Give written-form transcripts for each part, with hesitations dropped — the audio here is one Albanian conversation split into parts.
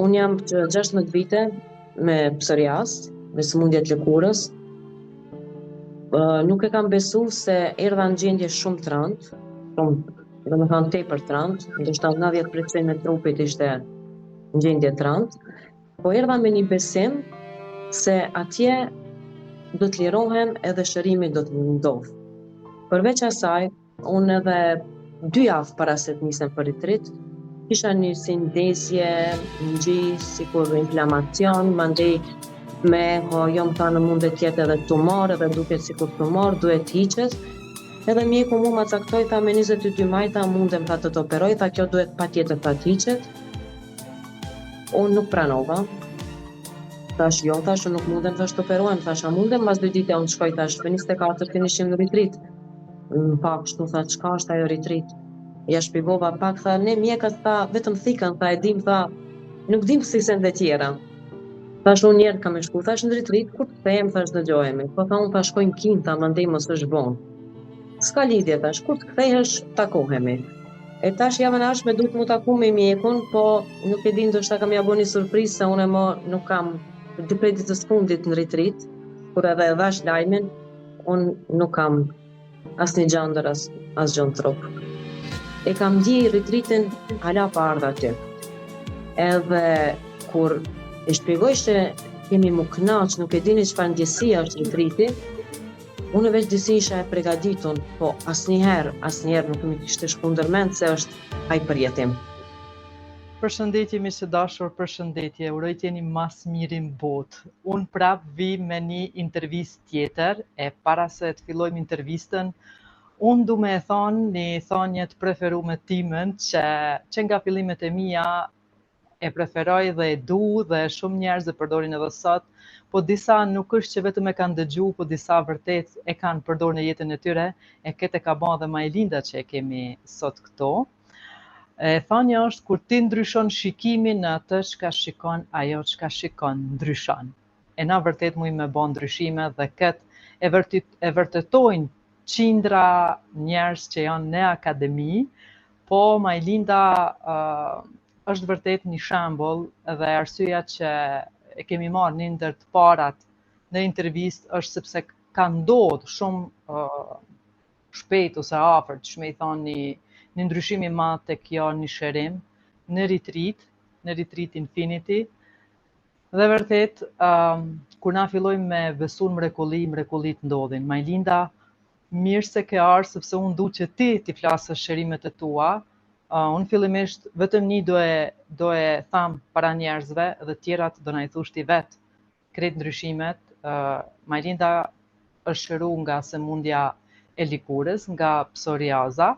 Unë jam që 16 vite me psoriazë, me sëmundje të lëkurës. Nuk e kam besu se erdha në gjendje shumë të rëndë, shumë, domethënë tepër të rëndë, ndoshta 90% e trupit ishte në gjendje të rëndë, po erdha me një besim se atje do të lirohem edhe shërimi do të ndodhë. Përveç asaj, Unë edhe dy javë para se të nisem për retreat, kisha një si ndezje, në gji, sikur inflamacion, mandej me ho, jo më thanë mundet të jetë edhe tumor, edhe duket sikur tumor, duhet të hiqet. Edhe mjeku mu ma caktoi, tha me 22 maj, tha mundem tha të të operoj, tha kjo duhet patjetër tha të hiqet. Unë nuk pranova. Thash jo, thash unë nuk mundem, thash të operohem, thash a mundem mas dy dite unë shkoj, thash me 24 të ishim në retreat. Më pa kështu, tha, çka është ajo retreat? Ja shpjegova pak, tha, ne mjekët, tha, vetëm thikën, tha, e dim, tha, nuk dim si sende tjera. Thash, unë njerë kam me shku, thash, në retreat, kur të kthehem, thash, dëgjohemi. Po, tha, unë, tha, shkoj në Kinë, tha, mandej mos është vonë. S'ka lidhje, thash, kur të kthehesh, takohemi. E tash javën e ardhshme duhet mu taku me mjekun, po nuk e di ndoshta kam ja bo një surprizë se unë mo nuk kam dy prej ditës fundit në retreat, kur edhe e dhash lajmin, Unë nuk kam asnjë gjandër, as, asgjë në trup. E kam ndje retreatin hala pa ardhë aty. Edhe kur e shpjegoj që kemi mu knaq, nuk e dini çfarë ndjesia është retreati, unë veç disi isha e pregaditun, po asnjëherë, asnjëherë nuk më kishte shku ndërmend se është ai përjetim. Përshëndetje miq të dashur, përshëndetje. Uroj të jeni ma s'miri n'botë. Unë prap vi me një intervistë tjetër, e para se të fillojmë intervistën, unë du me e thonë një thonje të preferume timen që, që nga fillimet e mia e preferoj dhe e du dhe shumë njerëz e përdorin edhe sot, po disa nuk është që vetëm e kanë dëgju, po disa vërtet e kanë përdorur në jetën e tyre, e këtë e ka ba dhe Majlinda që e kemi sot këtu. E thanja është kur ti ndryshon shikimin në atë çka shikon, ajo çka shikon ndryshon. E na vërtet mujmë me bo ndryshime dhe këtë e, vërtet, e vërtetojnë qindra njerëz që janë në akademi, po Majlinda uh, është vërtet një shembull dhe arsyeja që e kemi marrë një ndër të parat në intervistë është sepse ka ndodhur shumë uh, shpejt ose afër, qysh me i thonë një, një ndryshim i madh te kjo një shërim në retreat, në retreat Infinity. Dhe vërtet, um, kur na fillojmë me besu në mrekulli, mrekullitë ndodhin. Majlinda, mirë se ke ardhur sepse unë du që ti t'i flasësh shërimet e tua. Uh, unë fillimisht vetëm një do e do e tham para njerëzve dhe tjerat do na i thush ti vet krejt ndryshimet, uh, Majlinda është shëru nga sëmundja e lëkurës, nga psoriaza.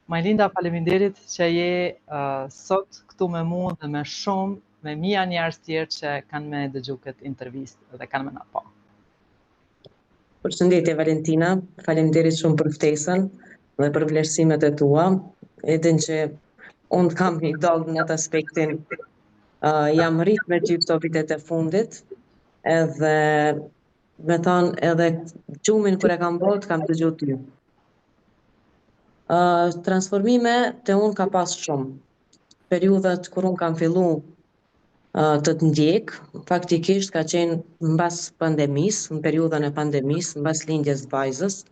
Majlinda, faleminderit që je uh, sot këtu me mu dhe me shumë, me mija njerëz tjerë që kanë me dëgju këtë intervistë dhe kanë me na pa. Përshëndetje Valentina, faleminderit shumë për ftesën dhe për vlerësimet e tua. E din që unë kam një idol në atë aspektin Uh, jam rrit me ty këto vitet e fundit, edhe me thonë edhe gjumin kur e kam bo, të kam dëgju ty. Uh, transformime te unë ka pas shumë. Periudhat kur unë kam fillu uh, të të ndjek, faktikisht ka qenë mbas pandemisë, në periudhën e pandemisë, mbas lindjes vajzës,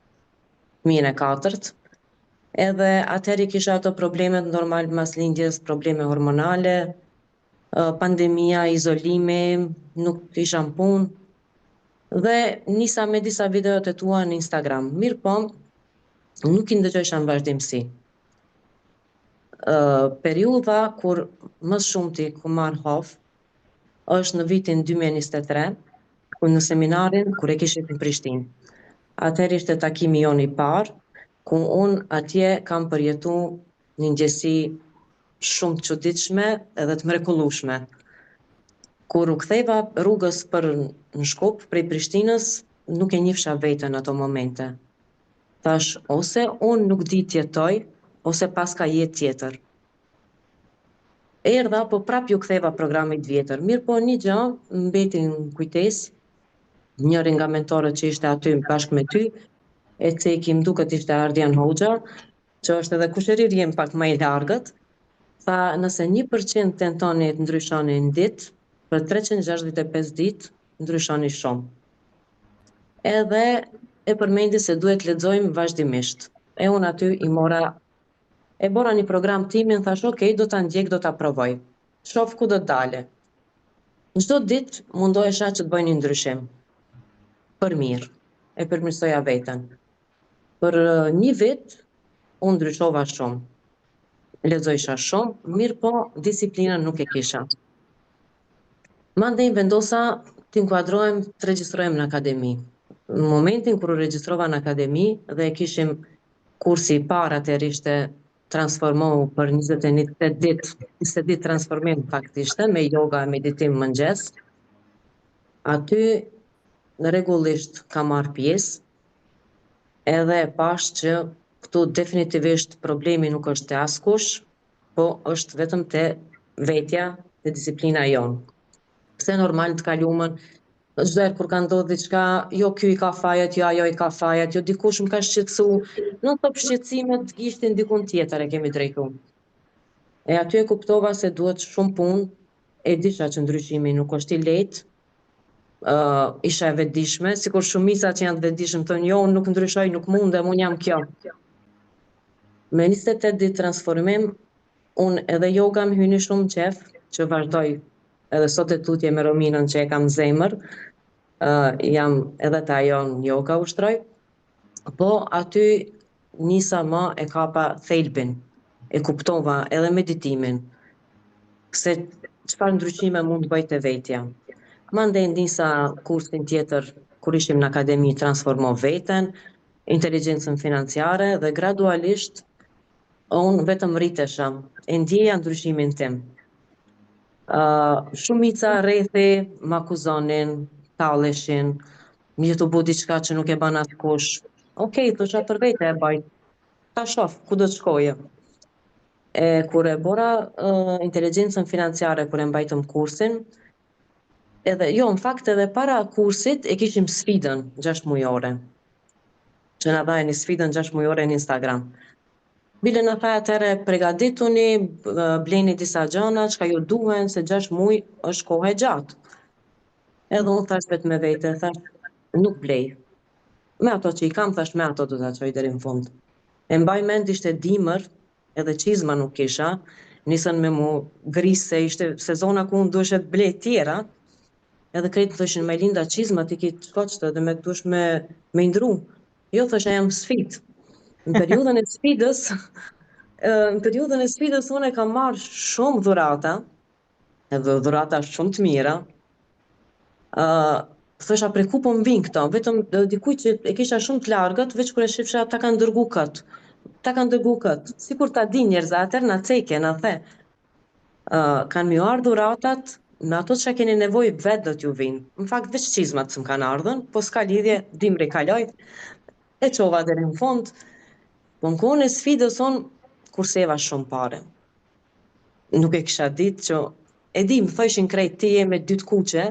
fëmijën e katërt, Edhe atëherë i kisha ato problemet normal mas lindjes, probleme hormonale, pandemia, izolimi, nuk isha në punë. Dhe nisa me disa videot e tua në Instagram. Mirëpo, nuk i ndëgjojsha në vazhdimësi. Periudha kur më shumti kom marrë hof, është në vitin 2023, ku në seminarin kur e kishit në Prishtinë. Atëherë ishte takimi jonë i parë, ku unë atje kam përjetu një ndjesi shumë të çuditshme edhe të mrekullueshme. Kur u ktheva rrugës për në Shkup prej Prishtinës, nuk e njifsha veten në ato momente. Thash, ose unë nuk di të jetoj, ose paska jetë tjetër. Erdha, po prap ju ktheva programit vjetër. Mirëpo një gjë mbeti në kujtesë, njëri nga mentorët që ishte aty bashkë me ty, e ceki më duket ishte Ardian Hoxha, që është edhe kushëriri jem pak më i largët. Tha, nëse 1% tentoni të ndryshoni në ditë, për 365 ditë ndryshoni shumë. Edhe e përmendi se duhet lexojmë vazhdimisht. E unë aty i mora, e bora një program timin, thash, ok, do ta ndjek, do ta provoj. Shof ku do të dale. Çdo ditë mundohesha që të bëj një ndryshim. Për mirë. E përmirësoja veten. Për një vit, unë ndryshova shumë. Lexojsha shumë, mirëpo disiplinën nuk e kisha. Mandej vendosa të inkuadrohem, të regjistrohem në akademi. Në momentin kur u regjistrova në akademi dhe e kishim kursi i parë atëherë ishte transformohu për 21 ditë, 20 ditë transformim fakt ishte me yoga e meditim mëngjes. Aty në rregullisht kam marrë pjesë, edhe e pash që këtu definitivisht problemi nuk është te askush, po është vetëm te vetja, te disiplina jonë. Pse normal në të kalumen, çdo herë kur ka ndodhur diçka, jo ky i ka fajet, jo ajo i ka fajet, jo dikush më ka shqetësu, non stop shqetësimet gishtin dikun tjetër e kemi drejtu. E aty e kuptova se duhet shumë punë, e disha që ndryshimi nuk është i lehtë, uh, isha e vetëdijshme, sikur shumica që janë të vetëdijshëm thonë jo, unë nuk ndryshoj, nuk mundem, unë jam kjo. Me 28 ditë transformim, unë edhe yoga më hyni shumë në qef, që vazhdoj edhe sot e tutje me Rominën që e kam në zemër, uh, jam edhe te ajo në yoga ushtroj, po aty nisa ma e kapa thelbin, e kuptova edhe meditimin, se çfarë ndryshime mund të bëj te vetja. Mandej nisa kursin tjetër kur ishim në akademi transformo veten, inteligjencën financiare dhe gradualisht unë vetëm rritesha, e ndjeja ndryshimin tim. Uh, shumica rrethi më akuzonin, talleshin, më je tu bo diçka që nuk e ban askush. Okej, okay, thosha për vete e baj. Ta shoh ku do të shkojë. E kur e bora uh, inteligjencën financiare kur e mbajtëm kursin, edhe jo, në fakt edhe para kursit e kishim sfidën 6 mujore. Që na dha një sfidën 6 mujore në Instagram. Bile na tha atëherë pregadituni, bleni disa gjëna çka ju duhen se 6 muaj është kohë e gjatë. Edhe unë thash vetë me vete, thash nuk blej. Me ato që i kam, thash me ato do ta çoj deri në fund. E mbaj mend ishte dimër, edhe çizma nuk kisha, nisën me mu gris se ishte sezona ku unë duheshe të blej tjera, edhe krejt më thoshin Majlinda çizmat i ki të shkoqta dhe me duhesh me, me i ndru. Jo, thosha jam sfidë. Në periudhën e sfidës, në periudhën e sfidës unë kam marrë shumë dhurata, edhe dhurata shumë të mira. Ë, uh, thosha prej ku po më vijnë këto, vetëm dikujt që e kisha shumë të largët, veç kur e shifsha ta kanë dërgu kët. Ta kanë dërgu kët. Sikur ta di njerëz atëherë na ceke, na the. Uh, kanë me ju ardhë dhuratat, me ato që keni nevojë vetë do t'ju vinë. Në fakt, veç çizmat s'më kanë ardhën, po s'ka lidhje, dimri kaloi, e çova deri në fund, po në kohën e sfidës unë kurseva shumë pare. Nuk e kisha ditë që, e di, më thojshin krejt, ti je me dy të kuqe,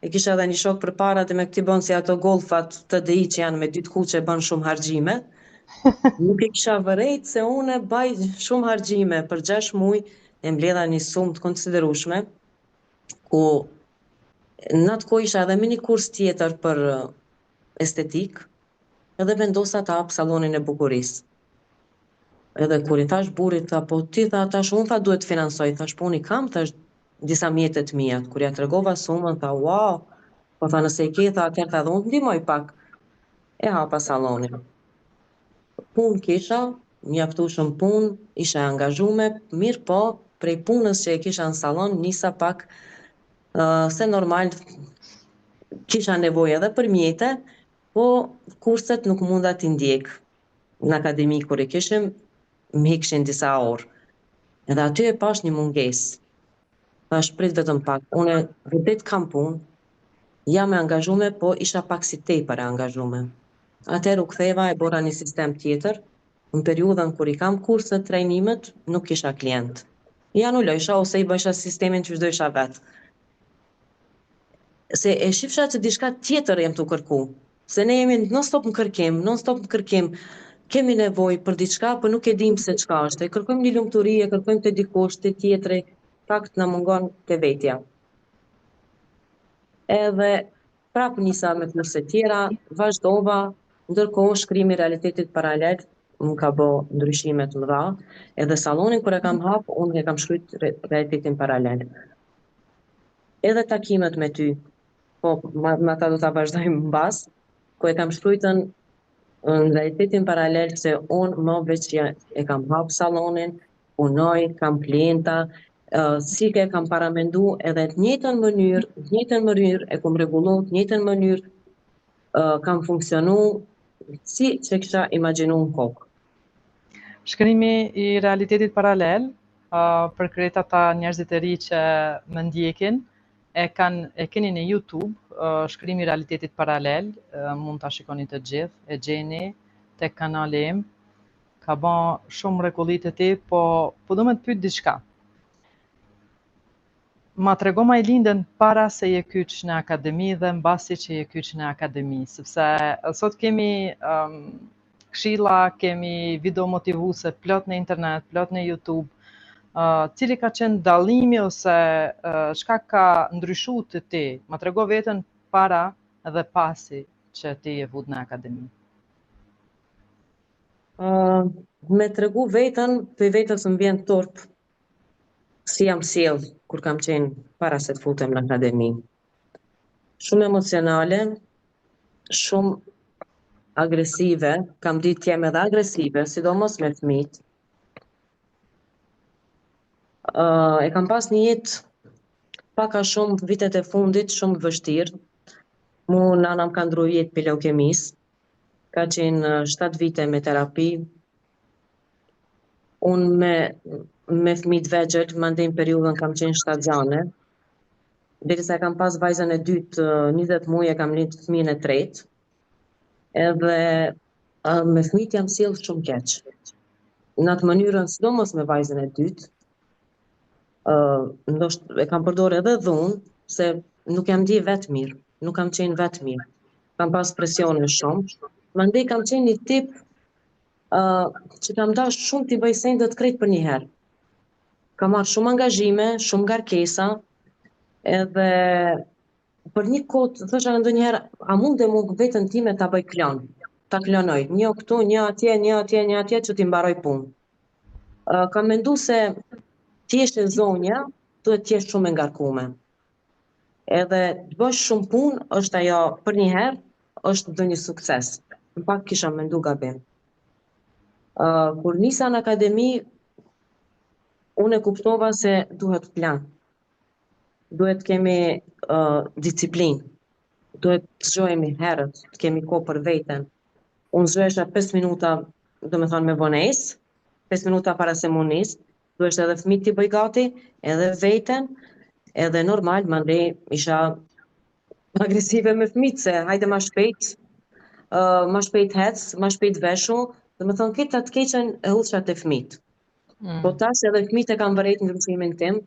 E kisha edhe një shok përpara dhe me ti bën si ato golfat TDI që janë me dy të kuqe bën shumë harxhime. Nuk e kisha vërejt se unë baj shumë harxhime për 6 muaj e mbledha një sumë të konsiderueshme ku në atë kohë isha edhe me një kurs tjetër për estetik edhe vendosa ta hap sallonin e bukurisë. Edhe kur i thash burrit, tha, po ti tha, tash unë tha duhet të financoj, thash, po unë i kam, thash, disa mjete të mia. Kur ja tregova sumën, tha, wow, po tha nëse i ke, tha, atëherë tha, dhe unë të ndihmoj pak. E hapa sallonin. Punë kisha, mjaftueshëm punë, isha e angazhume, mirëpo, prej punës që e kisha në sallon, nisa pak, uh, se normal, kisha nevojë edhe për mjete, po kurset nuk munda t'i ndjek. Në akademi kur i kishim, më hikshin disa orë. Edhe aty e pash një mungesë. Thash prit vetëm pak, unë vërtet kam punë, jam e angazhume, po isha pak si tepër e angazhume. Atëherë u ktheva e bora një sistem tjetër, në periudhën kur i kam kurset, trajnimet, nuk kisha klient. I anulojsha ose i bëjsha sistemin që dojsha vetë. Se e shifsha që diçka tjetër jam tu kërku. Se ne jemi non stop në kërkim, non stop në kërkim. Kemi nevojë për diçka, po nuk e dimë se çka është. E kërkojmë një lumturi, e kërkojmë te dikush, te tjetri, fakt na mungon te vetja. Edhe prap nisa me kurse tjera, vazhdova, ndërkohë shkrimi i realitetit paralel më ka bo ndryshime të mëdha, edhe sallonin kur e kam hap, unë e kam shkrujt realitetin paralel. Edhe takimet me ty, po me ata do ta vazhdojmë mbas, ku e kam shkrujtën në realitetin paralel se unë më veç ja, e kam hap sallonin, punoj, kam klienta, uh, si ke kam paramendu edhe të njëjtën mënyrë, të njëjtën mënyrë e kam rregullu, të njëjtën mënyrë uh, kam funksionu si që kisha imagjinu në kokë. Shkrimi i realitetit paralel, uh, për krejt ata njerëzit e ri që më ndjekin, e kanë e keni në YouTube, uh, shkrimi i realitetit paralel, uh, mund ta shikoni të gjithë, e gjeni tek kanali im. Ka ba shumë mrekulli te ti, po po du me të pyet diçka. Ma trego Majlindën para se je kyç në akademi dhe mbasi që je kyç në akademi, sepse sot kemi um, këshilla, kemi video motivuese plot në internet, plot në YouTube. Uh, cili ka qenë dallimi ose uh, çka ka ndryshu te ti? Ma trego veten para dhe pasi që ti je fut në akademi. Uh, me tregu veten, prej vetes më vjen turp si jam sjell kur kam qenë para se të futem në akademi. Shumë emocionale, shumë agresive, kam ditë të jem edhe agresive, sidomos me fëmijët. Uh, e kam pas një jetë pak a shumë vitet e fundit shumë të vështirë. Mu nana më ka ndru jetë prej leukemisë. Ka qenë 7 vite me terapi. Unë me, me fëmijë të vegjël, mandej në periudhën kam qenë shtatzane. Derisa e kam pas vajzën e dytë, 20 muaj e kam lind fëmijën e tretë. Edhe me fëmijët jam sjell shumë keq. Në atë mënyrën, sidomos me vajzën e dytë, uh, ndoshta e kam përdorë edhe dhunë, se nuk jam ndi vetë mirë, nuk kam qenë vetë mirë. Kam pas presione shumë. Mandej kam qenë një tip uh, që kam dashur shumë t'i bëj sendet krejt për një herë. Kam marrë shumë angazhime, shumë ngarkesa, edhe për një kohë, thosha ndonjëherë, a mundem unë veten time ta bëj klon, ta klonoj, një këtu, një atje, një atje, një atje, që t'i mbaroj punë. Uh, kam mendu se të jesh e zonja, duhet të jesh shumë e ngarkume. Edhe të bësh shumë punë, është ajo për një herë, është ndonjë sukses. Në fakt kisha mendu gabim. Uh, kur nisa në akademi, unë e kuptova se duhet plan. Duhet të kemi uh, disiplinë. Duhet të zgjohemi herët, të kemi kohë për veten. Unë zgjohesha 5 minuta, domethonë me vonesë, 5 minuta para se mu nis, duhet edhe fëmijët t'i bëj gati, edhe veten, edhe normal, mandej isha agresive me fëmijët se hajde ma shpejt, uh, ma shpejt hec, ma shpejt veshu, domethonë këtë të keqen e hudhsha te fëmijët. Mm. Po tash edhe fëmijët e kanë vërejt ndryshimin tim,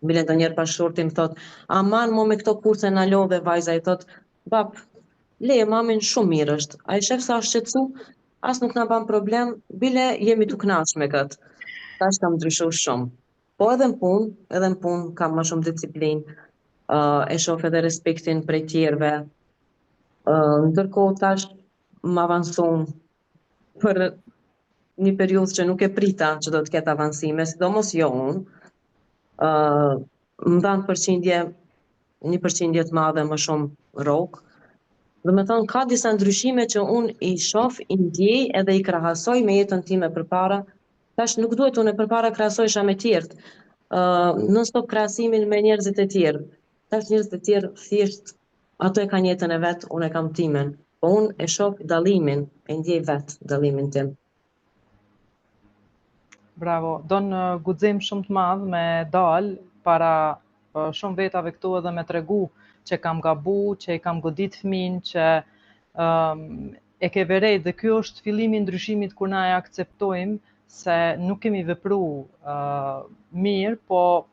bile ndonjëherë bashkëshorti më thot, aman mo me këto kurse na lodhe vajza i thot, bab, leje mamin shumë mirë është, a e shef sa është qetësu, as nuk na ban problem, bile jemi të knaq me këtë. Tash kam ndryshu shumë. Po edhe në punë, edhe në punë kam më shumë disiplinë, uh, e shoh edhe respektin prej tjerëve. Uh, ndërkohë tash më avansun për një periudhë që nuk e prita që do të ketë avansime, sidomos jo unë. Uh, më dhanë përqindje, një përqindje të madhe më shumë rrogë. Domethonë, ka disa ndryshime që unë i shof, i ndjej edhe i krahasoj me jetën time përpara. Tash nuk duhet unë përpara krahasojsha me tjerët. Uh, non stop krahasimin me njerëzit e tjerë. Tash njerëzit e tjerë thjesht ato e kanë jetën e vet, unë e kam timen. Po unë e shoh dallimin, e ndjej vet dallimin tim. Bravo. Don uh, guxim shumë të madh me dal para uh, shumë vetave këtu edhe me tregu që kam gabu, që i kam godit fëmin, që um, e ke verejt dhe ky është fillimi i ndryshimit kur na e akceptojmë se nuk kemi vepru uh, mirë, po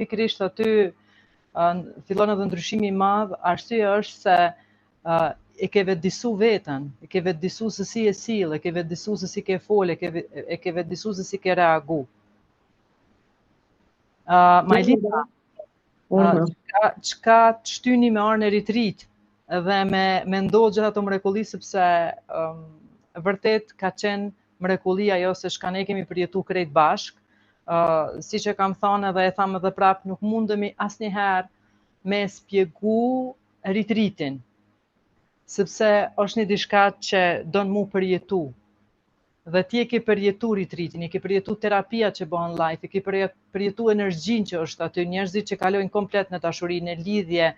pikërisht aty uh, fillon edhe ndryshimi i madh, arsyeja është se uh, e ke vetëdisu veten, e ke vetëdisu se si je sill, e ke vetëdisu se si ke fol, e ke, e ke vetëdisu se si ke reagu. Uh, Majlinda, uh, çka, çka të shtyni me ardh në retreat dhe me, me ndodhë gjithë ato mrekulli, sepse um, vërtet ka qenë mrekulli ajo se çka ne kemi përjetu krejt bashkë, uh, siç e kam thanë edhe e tham edhe prapë, nuk mundemi asnjëherë me spjegu retreatin, sepse është një diçka që don mu përjetu. Dhe ti e ke përjetu retreatin, e ke përjetu terapia që bëhen live, e ke përjetu energjinë që është aty, njerëzit që kalojnë komplet në dashuri, në lidhje,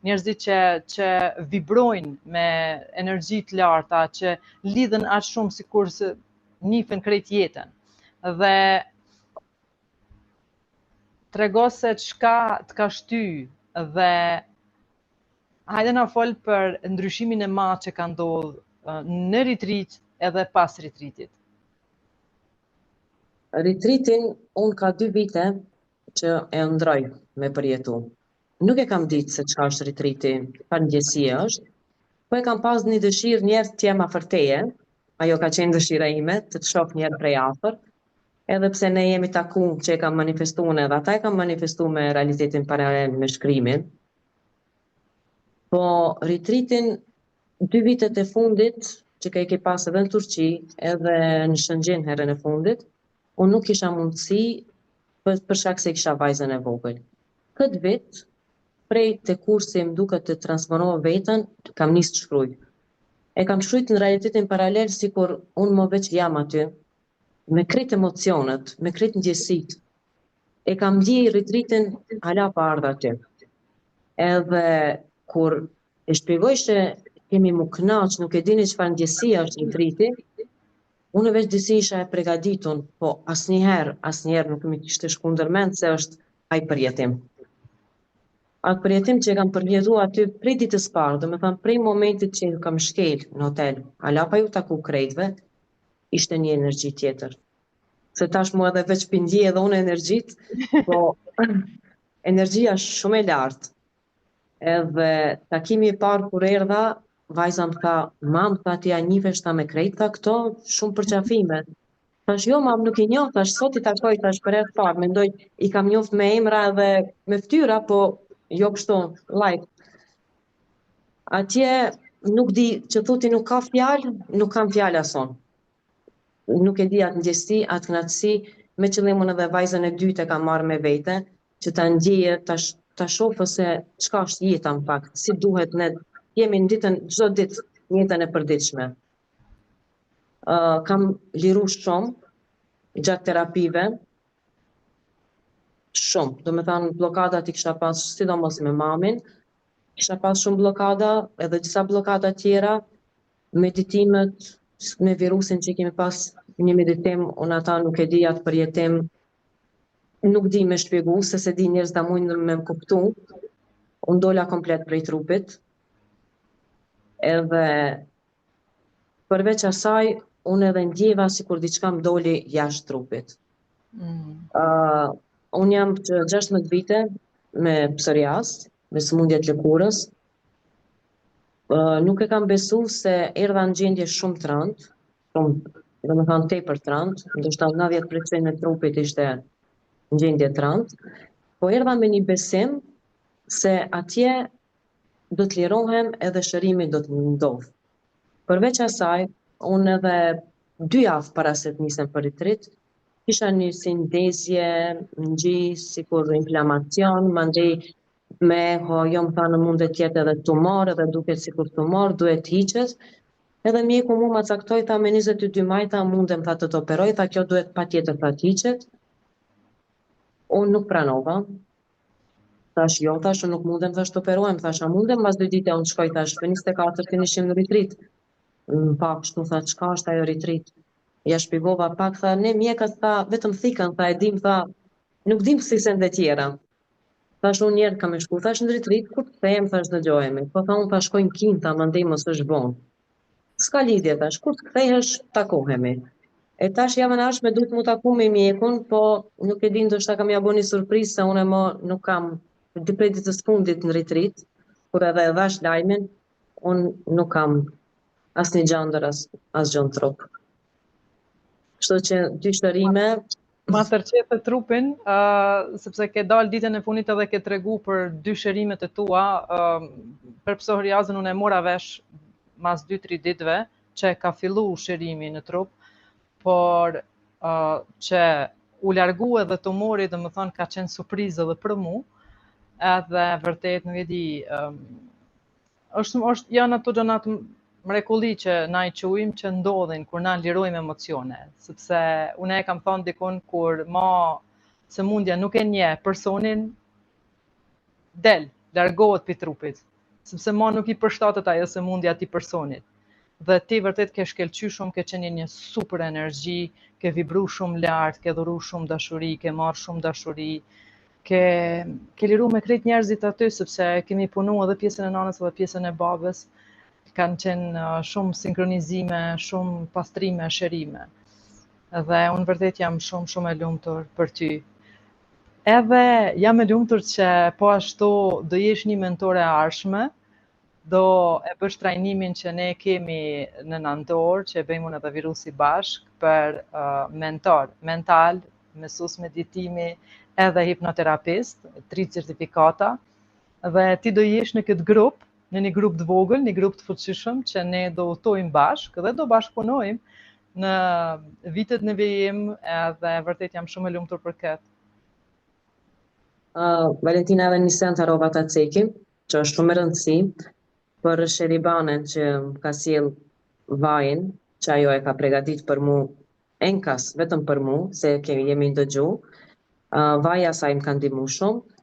njerëzit që që vibrojnë me energji të larta, që lidhen aq shumë sikur se njifen krejt jetën. Dhe trego se çka të ka shty dhe hajde na fol për ndryshimin e madh që ka ndodhë në retreat edhe pas retreatit. Retreatin unë ka dy vite që e ëndrroj me përjetu. Nuk e kam ditë se çka është retreati, çfarë ndjesie është, po e kam pas një dëshirë njëherë të jem afër teje, ajo ka qenë dëshira ime, të të shoh njëherë prej afër, edhe pse ne jemi taku që e kam manifestu unë edhe ata e kam manifestu me realitetin paralel me shkrimin. Po retreatin dy vitet e fundit që ke e ke pas edhe në Turqi, edhe në Shëngjin herën e fundit, unë nuk kisha mundësi për, për shkak se kisha vajzën e vogël. Këtë vit, prej te kursi më duket të transformo veten, kam nisë të shkruj. E kam shkrujt në realitetin paralel sikur unë më veç jam aty, me krejt emocionet, me krejt ndjesitë. E kam ndjej retreatin hala pa ardhë aty. Edhe kur e shpjegoj se kemi mu knaq, nuk e dini çfarë ndjesia është retreati, unë veç disi isha e pregaditun, po asnjëherë, asnjëherë nuk më kishte shku ndërmend se është ai përjetim. Atë përjetim që e kam përjetu aty prej ditës parë, domethanë prej momentit që kam shkel në hotel, hala pa ju taku krejtve, ishte një energji tjetër. Se tash mu edhe veç pi ndjej edhe unë energjit, po energjia është shumë e lartë. Edhe takimi i parë kur erdha, vajza më tha, mam, tha ti a njifesh tha me krejt, tha këto, shumë përqafime. Thash, jo, mam, nuk i njoh, thash, sot i takoj, thash, për herë të parë, mendoj, i kam njoft me emra edhe me ftyra, po jo kështu, live. Atje, nuk di, që thuti nuk ka fjalë, nuk kam fjalë as unë. Nuk e di atë ndjesi, atë kënaqësi, me qëllim unë edhe vajzën e dytë e kam marrë me vete, që ta ndjeje, ta, ta shohë se çka është jeta në fakt, si duhet ne jemi në ditën, çdo ditë në jetën e përditshme. Uh, kam liru shumë gjatë terapive, shumë, domethanë bllokadat i kisha pas sidomos me mamin, kisha pas shumë bllokada, edhe disa bllokada tjera, meditimet me virusin që kemi pas një meditim, unë ata nuk e di atë përjetim, nuk di me shpjegu, se s'e di njerëzit a mujnë me më kuptu, unë dola komplet prej trupit, edhe përveç asaj, unë edhe ndjeva sikur diçka më doli jashtë trupit. Mm. Uh, unë jam që 16 vite me psoriaz, me sëmundje të lëkurës, Nuk e kam besu se erdha në gjendje shumë të rëndë, shumë, domethanë tepër të rëndë, ndoshta 90% e trupit ishte në gjendje të rëndë, po erdha me një besim se atje do të lirohem edhe shërimi do të ndodhë. Përveç asaj, unë edhe dy javë para se të nisem për retreat, kisha një si ndezje, në gji, sikur inflamacion, mandej me eho, jo më thanë mundet të jetë edhe tumor, edhe duket sikur tumor, duhet të hiqet. Edhe mjeku mu ma caktoi, tha me 22 maj, tha mundem, tha të të operoj, tha kjo duhet patjetër tha të hiqet. Unë nuk pranova. Thash jo, thash unë nuk mundem, thash të operohem, thash a mundem mas dy dite unë shkoj, thash me 24 të ishim në retreat. Më pa kështu, tha çka është ajo retreat. Ja shpjegova pak, tha ne mjekët, tha vetëm thikën, tha e dim, tha nuk dim si sende tjera. Thash unë njerë kam me shku, thash në retreat, kur të kthehem, thash dëgjohemi. Po tha unë thash shkoj në Kinë, tha mandej mos është vonë. S'ka lidhje, thash, kur të kthehesh, takohemi. E tash javën e ardhshme duhet mu taku me mjekun, po nuk e di ndoshta kam ja bo një surprizë se unë mo nuk kam dy prej ditës fundit në retreat, kur edhe e dhash lajmin, Unë nuk kam asnjë gjandër, as, asgjë në trup. Kështu që dy shërime... Ma tërqethe trupin, uh, sepse ke dalë ditën e funit edhe ke tregu për dy shërimet e tua, uh, për psoriazën unë e mora vesh mas 2-3 ditëve, që ka fillu shërimi në trup, por uh, që u largu edhe tumori, domethonë, ka qenë surprizë edhe për mu, edhe vërtet nuk e di, um, është, është, janë ato gjanat mrekulli që na i quajmë që ndodhin kur na lirojmë emocione, sepse unë e kam thonë dikun kur ma sëmundja nuk e njeh personin, del, largohet pi trupit, sepse ma nuk i përshtatet ajo sëmundja atij personit. Dhe ti vërtet ke shkelqy shumë, ke qenë një super energji, ke vibru shumë lart, ke dhuru shumë dashuri, ke marrë shumë dashuri, ke ke liru me krejt njerëzit aty sepse kemi punu edhe pjesën e nanës edhe pjesën e babës. Kanë qenë uh, shumë sinkronizime, shumë pastrime, shërime. Dhe unë vërtet jam shumë shumë e lumtur për ty. Edhe jam e lumtur që po ashtu do jesh një mentore e ardhshme, do e bësh trajnimin që ne kemi në nëntor, që e bëjmë unë edhe virusi bashk për uh, mentor mental, mësues meditimi edhe hipnoterapist, tri certifikata. Dhe ti do jesh në këtë grup, në një grup të vogël, një grup të fuqishëm që ne do udhëtojmë bashkë dhe do bashkëpunojmë në vitet në vijim edhe vërtet jam shumë e lumtur për këtë. Uh, Valentina edhe një send harrova ta cekim, që është shumë me rëndësi, për Sheribanen që më ka sjell vajin, që ajo e ka pregadit për mu enkas, vetëm për mu, se kemi jemi ndëgju, uh, vaji asaj më ka ndihmu shumë,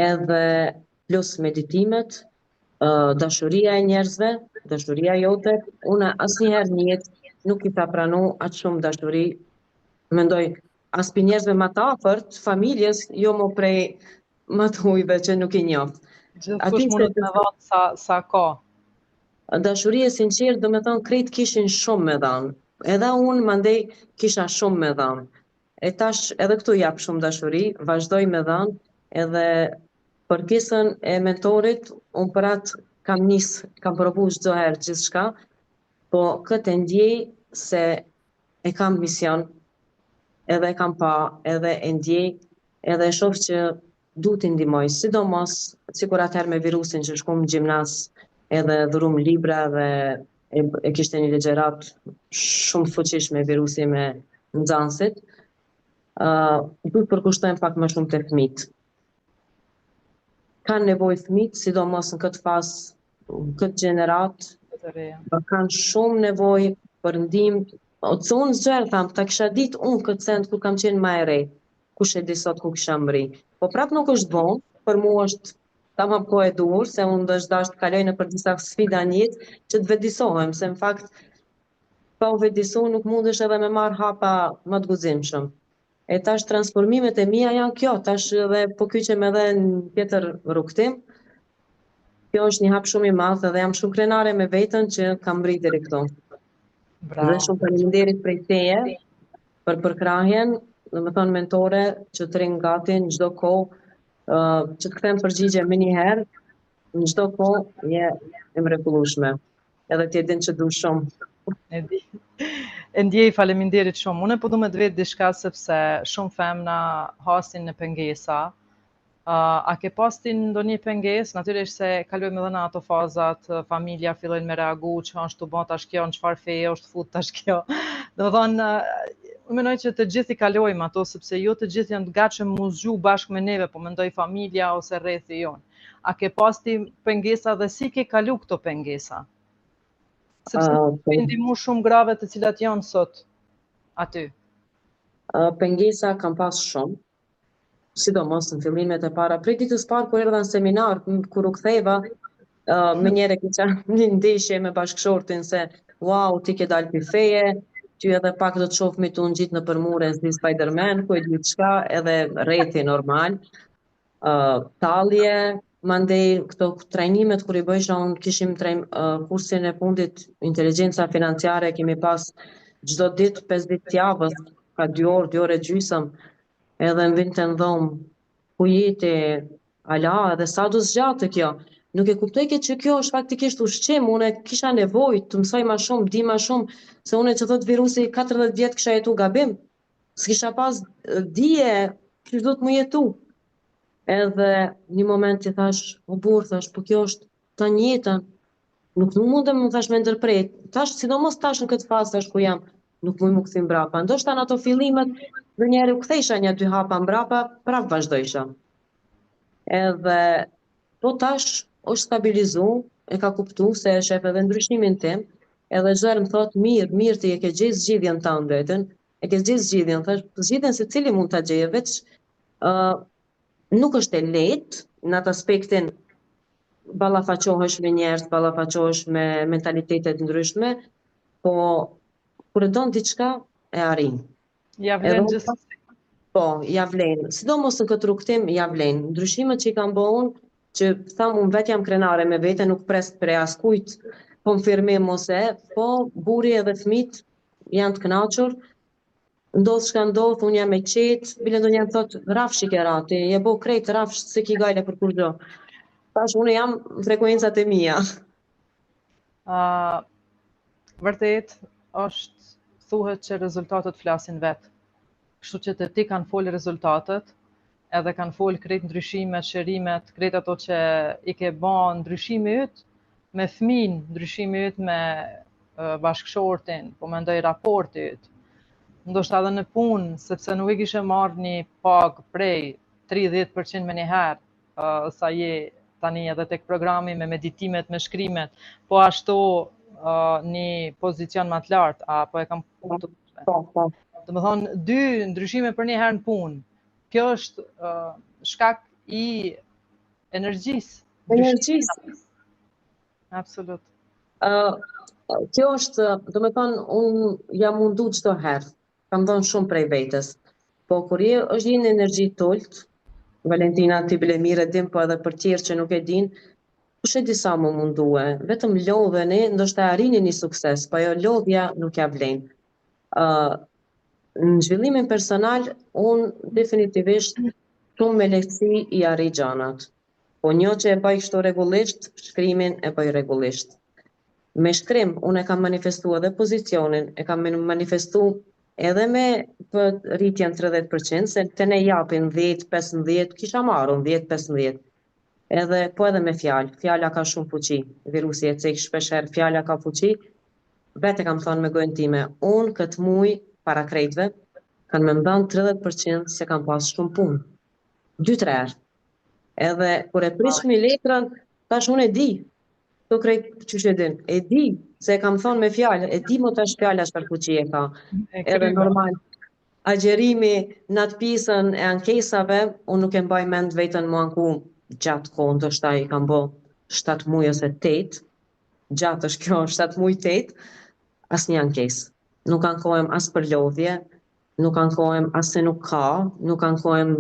edhe plus meditimet, uh, dashuria e njerëzve, dashuria jote, unë asnjëherë në jetë nuk kisha pranu aq shumë dashuri, mendoj, as prej njerëzve më të afërt, familjes, jo më prej më të hujve që nuk i njoh. Gjithkush mundet me dhanë sa, sa ka. Dashuri e sinqertë, domethonë, krejt kishin shumë me dhanë. Edhe unë, mandej, kisha shumë me dhanë. E tash, edhe këtu jap shumë dashuri, vazhdoj me dhanë, edhe për pjesën e mentorit, unë për atë kam nis, kam provu çdo herë gjithçka, po këtë e ndjej se e kam mision, edhe e kam pa, edhe e ndjej, edhe e shoh që du t'i ndihmoj, sidomos sikur atëherë me virusin që shkum në gjimnaz edhe dhurum libra dhe e, e kishte një ligjëratë shumë të fuqishme virusi me nxënësit. Uh, du të përkushtohem pak më shumë te fëmijët. Kanë nevojë fëmijët, sidomos në këtë fazë, në këtë gjeneratë, kanë shumë nevojë për ndihmë. O, se unë çdo herë tham, ta kisha ditë unë këtë send kur kam qenë ma e re, kush e di sot ku kisha mri. Po prap nuk është vonë, për mu është tamam kohë e duhur, se unë është dashtë të kaloj nëpër disa sfida në jetë që të vetëdisohem, se në fakt pa u vetëdisu nuk mundesh edhe me marr hapa më të guximshëm. E tash transformimet e mia janë kjo, tash edhe po kyçem edhe në tjetër rrugëtim. Kjo është një hap shumë i madh edhe jam shumë krenare me veten që kam mri deri këtu. Bravo. Dhe shumë faleminderit prej teje për përkrahjen, domethonë mentore që të rrinë gati në çdo kohë, uh, që të kthen përgjigje menjëherë, në çdo kohë je e mrekullueshme. Edhe ti e din që du shumë. E di. E ndjej faleminderit shumë. Unë po du me të vet diçka sepse shumë femna hasin në pengesa. Uh, a ke pas ti ndonjë pengesë? Natyrisht se kalojmë edhe në ato fazat, familja fillojnë me reagu, që është tu bo tash kjo, në çfarë feje është fut tash kjo. Domethonë, unë mendoj që të gjithë i kalojmë ato, sepse jo të gjithë janë të gatshëm mu zgju bashkë me neve, po mendoj familja ose rrethi jonë. A ke pas ti pengesa dhe si ke kalu këto pengesa? Sepse uh, po. ndihmu shumë grave të cilat janë sot aty. Uh, pengesa kam pas shumë, sidomos në fillimet e para, prej ditës parë kur erdha në seminar, kur u ktheva, uh, menjëherë kisha një ndeshje me bashkëshortin se wow, ti ke dalë prej feje, ty edhe pak do të shoh mi tu ngjit nëpër mure si Spider-Man, ku e di çka, edhe rrethi normal. Uh, tallje, mandej këto trajnimet kur i bëjsha, unë kishim trajn, uh, kursin e fundit inteligjenca financiare, kemi pas çdo ditë, 5 ditë t'javës, ka 2 orë, 2 orë e gjysëm, edhe më vinte në dhomë, ku je ti, ala, edhe sa do zgjatë kjo? Nuk e kuptojke që kjo është faktikisht ushqim, unë kisha nevojë të mësoj ma shumë, di ma shumë, se unë që thot virusi 40 vjet kisha jetu gabim, s'kisha pas dije qysh duhet mu jetu. Edhe një moment i thash, o burrë, thash, po kjo është tanë jetën, nuk nuk mundem më thash me ndërpre, tash, sidomos tash në këtë fazë tash ku jam, nuk muj mu kthy mbrapa. Ndoshta në ato fillimet, ndonjëherë u kthejsha një dy hapa mbrapa, prap vazhdojsha. Edhe po tash është stabilizu, e ka kuptu se e shef edhe ndryshimin tim, edhe çdo herë më thot mirë, mirë ti e ke gjetë zgjidhjen tënde, e ke gjetë zgjidhjen, thash zgjidhjen secili mund ta gjejë, veç ë uh, nuk është e lehtë në atë aspektin ballafaqohesh me njerëz, ballafaqohesh me mentalitete të ndryshme, po kur e don diçka e arrin. Ja vlen gjithsesi. Po, ja vlen. Sidomos në këtë rrugëtim ja vlen. Ndryshimet që i kam bo unë, që tham unë vetë jam krenare me vete, nuk pres prej askujt konfirmim ose, po burri edhe fëmijët janë të kënaqur. Ndodh çka ndodh, unë jam e qetë, bile ndonjëherë thot rrafsh i ke ra ti, je bo krejt rrafsh s'e ki gajle për kurgjo. Tash unë jam në frekuencat e mia. Uh, vërtet është thuhet që rezultatet flasin vetë. Kështu që te ti kanë folë rezultatet, edhe kanë folë krejt ndryshimet, shërimet, krejt ato që i ke ba ndryshimi yt me fëmin, ndryshimi yt me bashkëshortin, po mendoj raporti yt. Ndoshta edhe në punë, sepse nuk e kishe marrë një pagë prej 30% menjëherë, uh, sa je tani edhe tek programi me meditimet, me shkrimet, po ashtu uh, një pozicion më të lartë, apo e kam kuptuar? Po, po. Domethonë, dy ndryshime përnjëherë në punë. Kjo është uh, shkak i energjisë. Energjisë. Absolut. Uh, kjo është, domethonë, unë jam mundu çdo herë, kam dhënë shumë prej vetes. Po kur je është një energji të ulët, Valentina ti bile mirë e din, po edhe për tjerë që nuk e din, kush e di sa m'u mundue, vetëm lodheni, ndoshta arrini një sukses, po ajo lodhja nuk ja vlen. Uh, në zhvillimin personal, unë definitivisht shumë me lehtësi i arrij gjanat. Po një që e bëj kështu rregullisht, shkrimin e bëj rregullisht. Me shkrim, unë e kam manifestu edhe pozicionin, e kam manifestu edhe me për rritjen 30%, se te ne japin 10, 15, kisha marrë 10, 15. Edhe, po edhe me fjalë, fjala ka shumë fuqi, virusi e cek shpeshherë, fjala ka fuqi, vetë e kam thonë me gojën time, unë këtë muj para krejtve, kanë me më dhanë 30% se kam pas shumë punë. 2-3 herë. Edhe kur e prishmi letrën, tash unë e di, Këto krejt qysh e din, e di, se e kam thonë me fjalë, e di mo tash fjala çfarë fuqie ka. E Edhe kryme. normal, agjerimi në atë pjesën e ankesave, unë nuk e mbaj mend veten mu anku gjatë kohë, ndoshta i kam bo 7 muaj ose 8, gjatë është kjo, 7 muaj 8, asnjë ankesë. Nuk ankohem as për lodhje, nuk ankohem as se nuk ka, nuk ankohem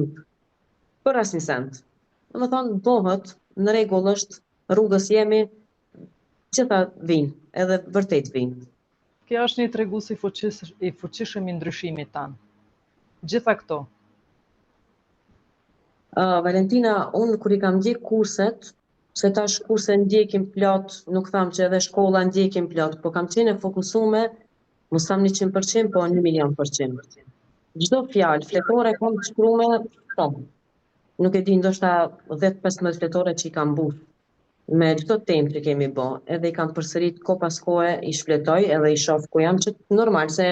për asnjë send. Domethonë, bohët, në rregull është, rrugës jemi, gjitha vinë, edhe vërtet vinë. Kjo është një tregues i fuqis, i fuqishëm i ndryshimit tanë. Gjitha këto. Uh, Valentina, unë kur i kam ndjek kurset, se tash kurse ndjekim plot, nuk tham që edhe shkolla ndjekim plot, po kam qenë e fokusume, mos tham 100%, po 1 milion përqind. Çdo fjalë, fletore kam të shkrume, po, nuk e di, ndoshta 10-15 fletore që i kam mbush me çdo temë që kemi bo, edhe i kam përsërit kohë pas kohe, i shfletoj edhe i shoh ku jam, që normal se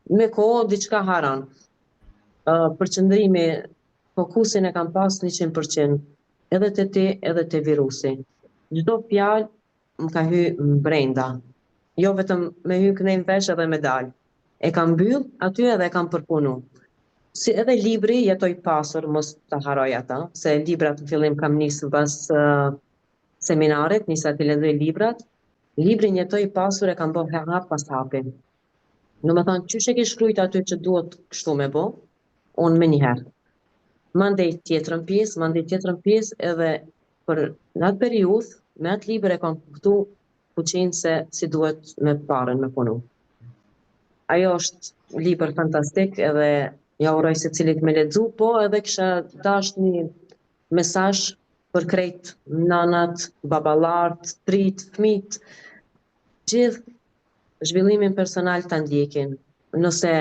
me kohë diçka harron. Uh, përqendrimi, fokusin e kam pas 100%, edhe te ti, edhe te virusi. Çdo fjalë më ka hy brenda. Jo vetëm me hy kënej në vesh edhe me dal. E kam mbyll aty edhe e kam përpunu. Si edhe libri Jeto i pasur, mos ta harroj ata, se librat në fillim kam nisë pas uh, seminarit, nisa t'i lexoj librat. Librin Jeto i pasur e kam bo hap pas hapi. Domethonë, qysh e ke shkrujt aty që duhet kështu me bo, unë menjëherë. Mandej tjetrën pjesë, mandej tjetrën pjesë edhe për në atë periudhë, me atë libër e kam kuptu fuqinë se si duhet me paren me punu. Ajo është libër fantastik edhe ja uroj secilit me lexu, po edhe kisha dasht një mesazh Për krejt nanat, baballarët, t'rit, fmijt, gjithë zhvillimin personal ta ndjekin. Nëse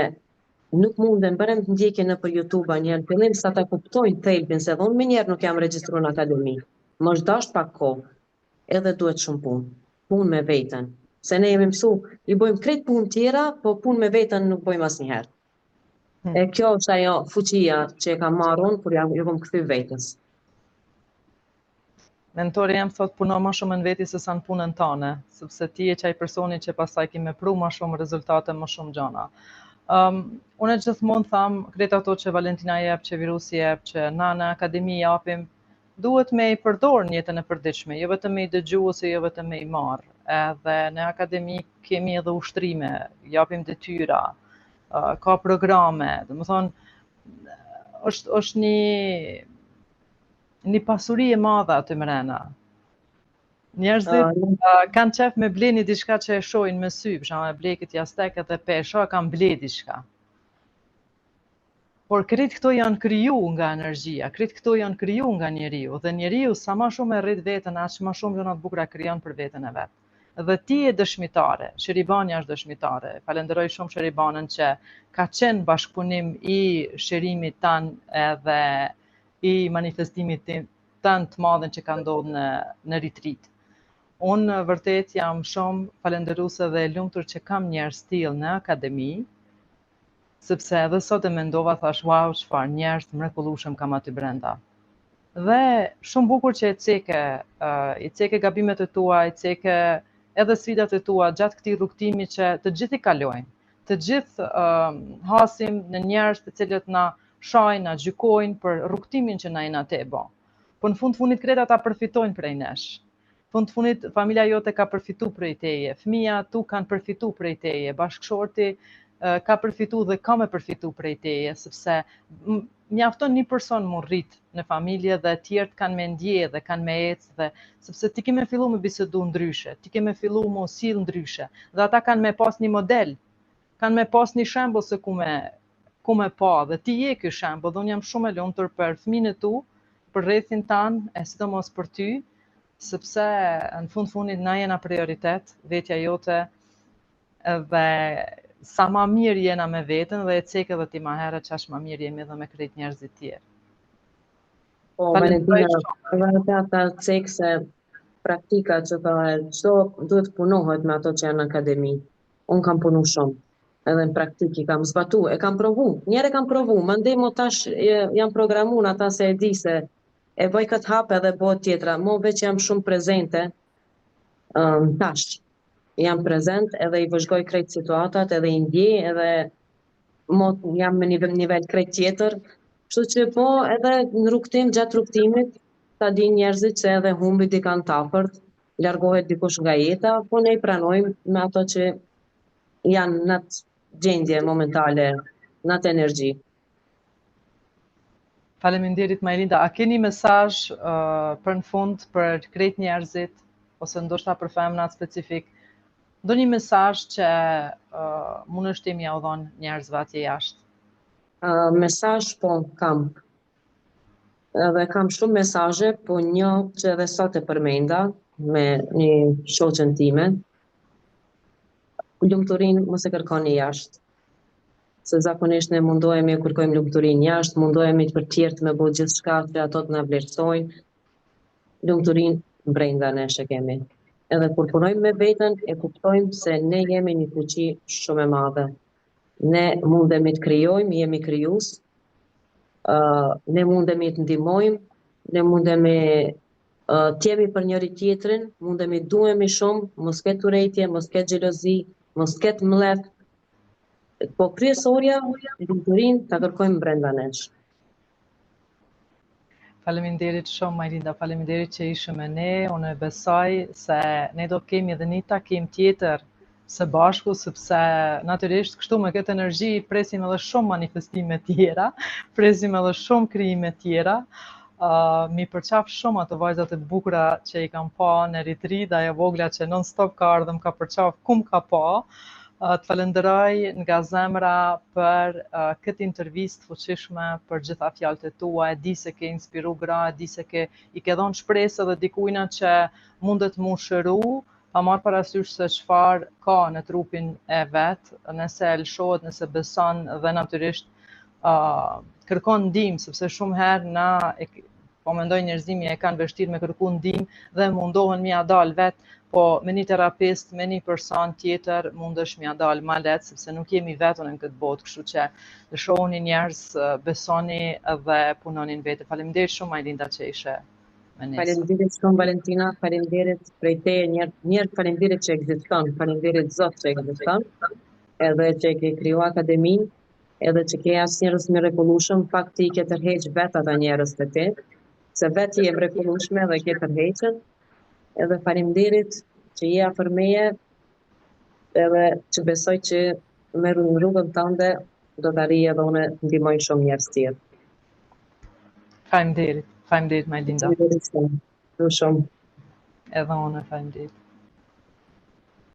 nuk munden, barem të ndjekin nëpër YouTube njëherë në fillim sa ta kuptojnë thelbin, se edhe unë menjëherë nuk jam regjistru në akademi. Më është dasht pak kohë, edhe duhet shumë punë. Punë me veten. Se ne jemi mësu, i bojmë krejt punë tjera, po punë me veten nuk bojmë asnjëherë. Hmm. E kjo është ajo fuqia që e kam marrë unë, kur jam, ju kom kthy vetes. Mentori jem thot puno ma shumë në veti se sa në punën tane, sepse ti je qaj personi që pastaj ki me pru ma shumë rezultate, ma shumë gjana. Um, unë gjithmonë tham, krejt ato që Valentina jep, që virusi jep, që na në akademi japim, duhet me i përdor në jetën e përditshme, jo vetëm me i dëgju ose jo vetëm me i marr. Edhe në akademi kemi edhe ushtrime, japim detyra, ka programe, domethonë, është, është një, një pasuri e madhe aty mrena. Njerëzit uh, uh, kanë qef me ble një diçka që e shohin me sy, për shembull e ble këtë jastek edhe pe shoh kam ble diçka. Por krejt këto janë kriju nga energjia, krejt këto janë kriju nga njeriu dhe njeriu sa ma shumë e rrit veten, aq ma shumë gjëra të bukura krijon për veten e vet. Dhe ti je dëshmitare, Sheribanja është dëshmitare. Falenderoj shumë Sheribanën që ka qenë bashkëpunim i shërimit tan edhe i manifestimit tan të madhin që ka ndodhur në në retreat. Unë vërtet jam shumë falenderuese dhe e lumtur që kam njerëz të tillë në akademi, sepse edhe sot e mendova thash wow çfarë njerëz të mrekullueshëm kam aty brenda. Dhe shumë bukur që e ceke, uh, i ceke gabimet e tua, i ceke edhe sfidat e tua gjatë këtij rrugëtimi që të gjithë i kalojnë. Të gjithë uh, hasim në njerëz të cilët na shajnë, na gjykojnë për rrugëtimin që na jena tu e bo. Po në fund të fundit krejt ata përfitojnë prej nesh. Fund të fundit familja jote ka përfitu prej teje, fëmija tu kanë përfitu prej teje, bashkëshorti ka përfitu dhe ka me përfitu prej teje, sepse mjafton një person m'u rrit në familje dhe tjerët kanë me ndje dhe kanë me ecë dhe sepse ti ke me fillu me bisedu ndryshe, ti ke me fillu me u sill ndryshe dhe ata kanë me pas një model, kanë me pas një shembull se ku me ku me pa dhe ti je ky shembull dhe unë jam shumë e lumtur për fëmijën e tu, për rrethin tan e sidomos për ty, sepse në fund fundit na jena prioritet, vetja jote dhe sa ma mirë jena me veten dhe e ceke edhe ti ma herët qaq ma mirë jemi edhe me krejt njerëzit tjerë. Po, Valentina, edhe ata ta cek se praktika që tha, çdo duhet punohet me ato që janë në akademi. Unë kam punu shumë, edhe në praktikë i kam zbatu, e kam provu, njëherë e kam provu, mandej mo tash jam programu në ata se e di se e bëj këtë hap edhe bëhet tjetra, mo veç jam shumë prezente, um, tash, jam prezent edhe i vëzhgoj krejt situatat edhe i ndjej edhe mo jam në një nivel krejt tjetër, kështu që po edhe në rrugëtim, gjatë rrugëtimit, ta dinë njerëzit që edhe humbi dikan të afërt, largohet dikush nga jeta, po ne i pranojmë me ato që janë në atë gjendje momentale, në atë energji. Faleminderit Majlinda. A keni mesazh uh, për në fund për krejt njerëzit ose ndoshta për femrat specifik? Ndonjë mesazh që uh, mundesh ti me jau dhon njerëzve atje jashtë? Uh, mesazh po kam. Edhe kam shumë mesazhe, po një që edhe sot e përmenda me një shoqen time. Lumturinë mos e kërkoni jashtë. Se zakonisht ne mundohemi e kërkojmë lumturinë jashtë, mundohemi për tjerët me bo gjithçka që ato të na vlerësojnë. Lumturinë brenda nesh e kemi. Edhe kur punojmë me veten, e kuptojmë se ne jemi një fuqi shumë e madhe. Ne mundemi të krijojmë, jemi krijues. Uh, ne mundemi të ndihmojmë, ne mundemi uh, të jemi për njëri tjetrin, mundemi duhemi shumë, mos ketë urrejtje, mos ketë xhelozi, mos ketë mllef. Po kryesorja, lumturinë ta kërkojmë brenda nesh. Faleminderit shumë Majlinda, faleminderit që ishe me ne. Unë besoj se ne do të kemi edhe një takim tjetër së bashku, sepse natyrisht kështu me këtë energji presim edhe shumë manifestime tjera, presim edhe shumë krijime tjera. Uh, m'i përqaf shumë ato vajzat e bukura që i kam pa në retreat, ajo vogla që non stop ka ardhë më ka përqaf, ku më ka pa. Të falënderoj nga zemra për këtë intervistë të fuqishme, për gjitha fjalët e tua, e di se ke inspiru gra, e di se ke i ke dhënë shpresë edhe dikujna që mundet m'u shëru, pa marrë parasysh se çfarë ka në trupin e vet, nëse e lëshohet, nëse beson dhe natyrisht uh, kërkon ndihmë, sepse shumë herë na e, po mendoj njerëzimi e kanë vështirë me kërku ndihmë dhe mundohen me ia dal vet, po me një terapist, me një person tjetër mundesh me ia dal ma lehtë sepse nuk jemi vetëm në këtë botë, kështu që lëshohuni njerëz, besoni dhe punoni në vete. Faleminderit shumë Majlinda që ishe me ne. Faleminderit shumë Valentina, faleminderit prej teje një herë faleminderit që ekziston, faleminderit Zot që ekziston, edhe që e ke kriju akademinë, edhe që ke aq njerëz të mrekullueshëm, fakt ti i ke tërheq vetë ata njerëz te ti, se vetë je e mrekullueshme dhe ke tërheqjen, edhe faleminderit që je afër meje, edhe që besoj që me rrugën tënde do të arrij edhe unë të ndihmoj shumë njerëz tjerë. Faleminderit, faleminderit Majlinda. Faleminderit shumë. Shumë. Edhe unë faleminderit.